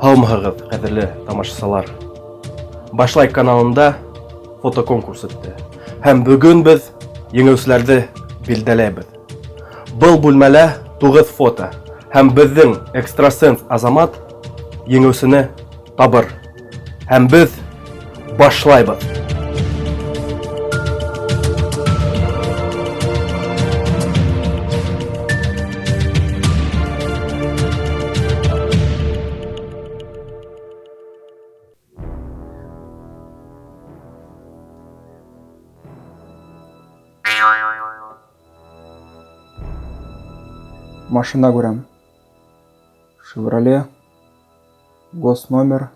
Һаумыһығыҙ, ҡәҙерле тамашасылар. Башлай каналында фотоконкурс үтте. Һәм бөгөн беҙ еңеүселәрҙе билдәләйбеҙ. Был бүлмәлә 9 фото һәм беҙҙең экстрасенс Азамат еңеүсене табыр. Һәм беҙ башлайбыҙ. Машина күрәм. Шевроле. Госномер.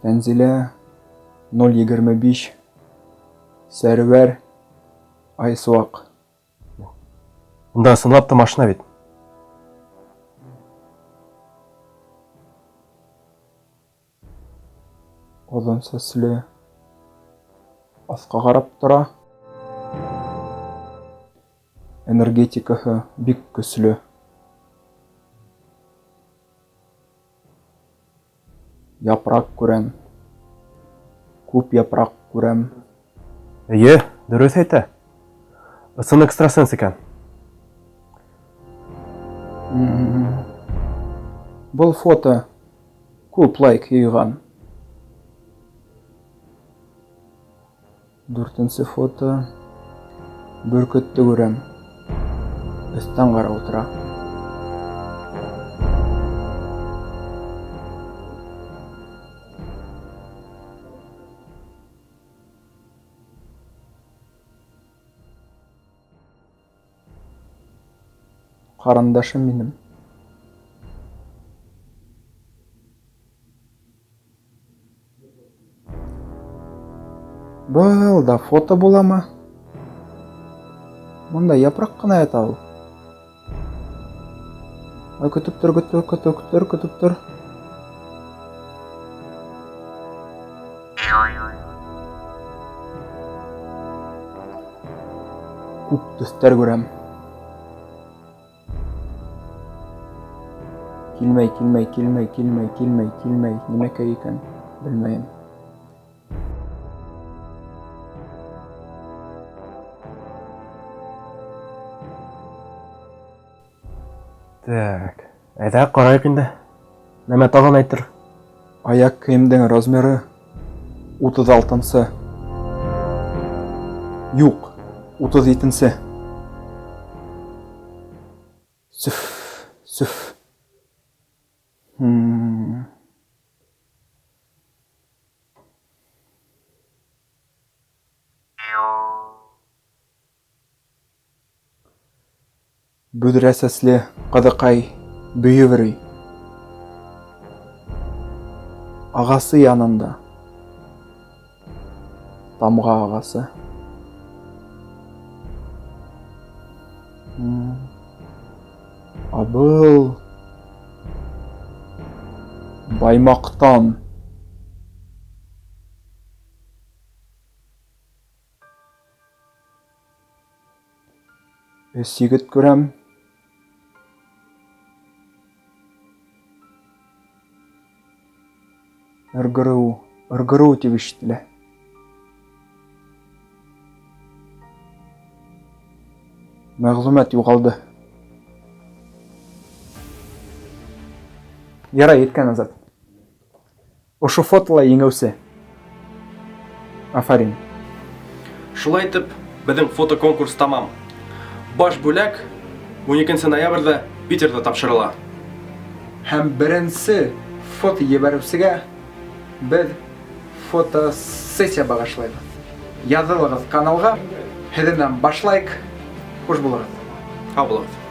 Тәнзилә 025. Сәрвәр Айсуак. Унда ысынлап та машина бит. Оҙон сәсле. Аҫҡа ҡарап тора. Энергетикаһы бик көслө. Япрак күрәм. Күп япрак күрәм. Эйе, дөрөҫ әйтә. Ысын экстрасенс икән. Был фото күп лайк йыйған. Дүртенсе фото. Бөркөттө күрәм. Өҫтән ҡарап ултыра. Ҡарындашым минем. Был да фото буламы? Монда япрак кына ята ул. Ай, көтеп тор, көтеп, көтеп тор, көтеп тор. Күп төстәр күрәм. Килмәй, килмәй, килмәй, килмәй, килмәй, килмәй. Нимәкәй икән? Белмәйем. Так, әйҙә ҡарайыҡ инде. Нәмә тағын әйтер? Аяҡ кейемдең размеры 36-нсы. Юҡ, 37-нсе. Сүф, сүф. Хм. Бөҙрә сәсле ҡыҙыҡай бейеп йөрөй. Ағасы янында. Тамға ағасы. Абыл Баймаҡтан. Өс егет күрәм. Ыргырыу, ыргырыу дип ишетелә. Мәгълүмат югалды. Ярай, еткән Азат. Ошо фотола еңеүсе. Афарин. Шулай итеп, беҙҙең фотоконкурс тамам. Баш бүләк 12 ноябрьдә Питерда тапшырыла. Һәм беренсе фото ебәреүсегә беҙ фотосессия багышлайбыҙ. Яҙылығыҙ каналға, һеҙҙең менән башлайыҡ. Хуш булығыҙ. Һау булығыҙ.